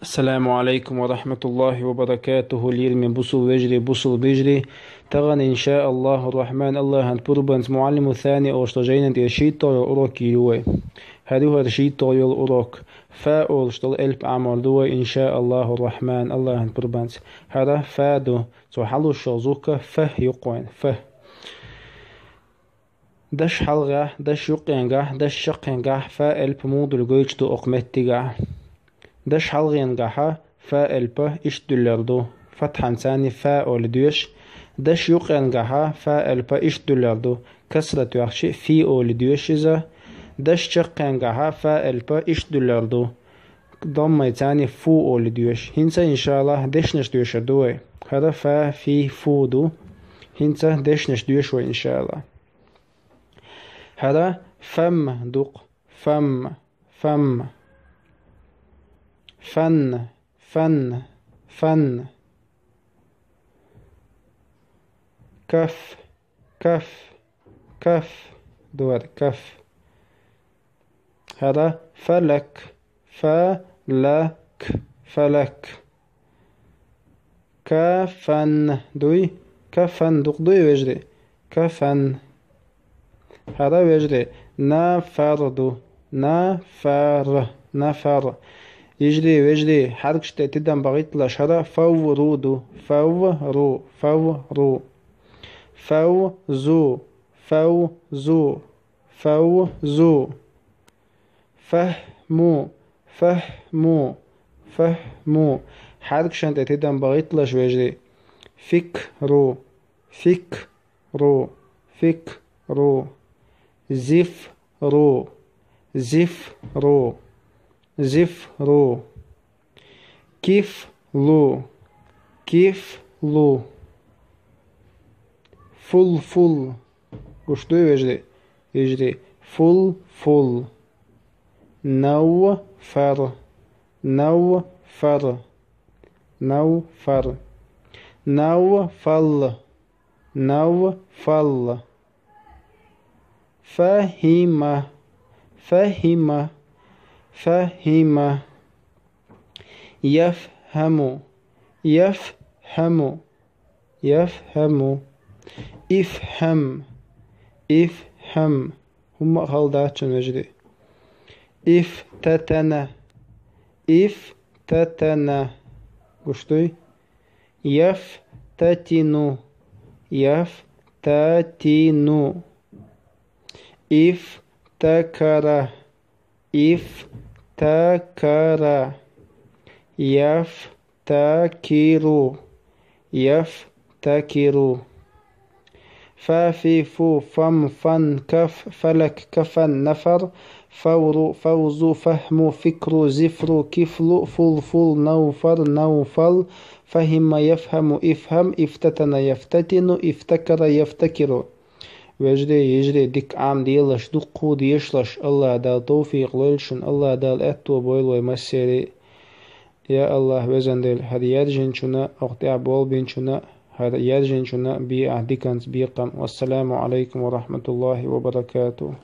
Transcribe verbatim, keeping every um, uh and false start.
Ассаламу алейкум ва рахматуллахи ва баракатуху, лераме бусул вежарий, бусул бижарий. Тагана, иншааллаху рахман, Аллахьан пурбанца, муаллиму сани олуш долу жайнан тӀера шийтталгӀа урок йийр ю вай. ХӀара ю хӀара шийтталгӀа йолу урок. Фа олуш долу элп Ӏамор ду вай, иншааллаху рахман, Аллахьан пурбанца. ХӀара фа ду, цо хьалуш йолу зука фа юккъе, фа. Даш хьалхагахь, даш юккъенгахь, даш чаккхенгахь фа элп муха дуьллу гойтуш ду окху меттигехь. Даш хьалхенгахьа фа элпа иштта дуьллур ду, фатхьанца фа олий доьшу. Даш юккъенгахьа фа элпа иштта дуьллур ду, касра тоьхча фи олий доьшу иза. Даш чаккхенгахьа фа элпа иштта дуьллур ду, доммайца фу олий доьшу. ХӀинца, иншааллахь, дешнаш доьшур ду вай. ХӀара фа, фи, фу ду. ХӀинца дешнаш доьшу вай, иншааллахь. ХӀара фам ду-кх, фам, фам. Фан, фан, фан. Каф, каф, каф. Ду хӀара, каф. ХӀара фалак, фалак, фалак. Кафан дуй? Кафан дукха дуй, вежарий? Кафан. ХӀара, вежарий, нафар ду. Нафар, нафар. Йижарий, вежарий, хьаьркаш тӀе тидам бахийталаш, хӀара фавру ду. Фавру, фавру. Фавзу, фавзу, фавзу. Фахму, фахму, фахму. Хьаьркашна тӀе тидам бахийталаш, вежарий. Фикру, фикру, фикру. Зифру, зифру, зифру. Кифлу, кифлу. Фулфул. Гуш дуй, вежарий? Йижарий. Фулфул. Навфар, навфар, навфар. Навфал, навфал. Фахима, фахима, фахима. Яфхаму, яфхаму, яфхаму. Ифхам, ифхам. ХӀумма а хала дац шуна, вежарий. Ифтатана, ифтатана. Гуш дуй? Яфтатину, яфтатину. Ифтакара, ифтакара. Яфтакиру, яфтакиру. Фа, фи, фу, фам, фан, каф, фалак, кафан, нафар, фавру, фавзу, фахму, фикру, зифру, кифлу, фулфул, навфар, навфал, фахима, яфхаму, ифхам, ифтатана, яфтатину, ифтакара, яфтакиру. Вежарий, йижарий, дика Ӏамаделаш, дуккха дешалаш, Аллахь Дала товфикъ лойла шуна, Аллахь Дала аьтто бойла вай массеран. Я Аллахь, везан Дела, хӀара яьржинчунна, оха тӀехь болбинчунна, хӀара яьржинчунна бе ахь диканца бекхам. Вассаламу алайкум ва рахматуллахи ва баракатух.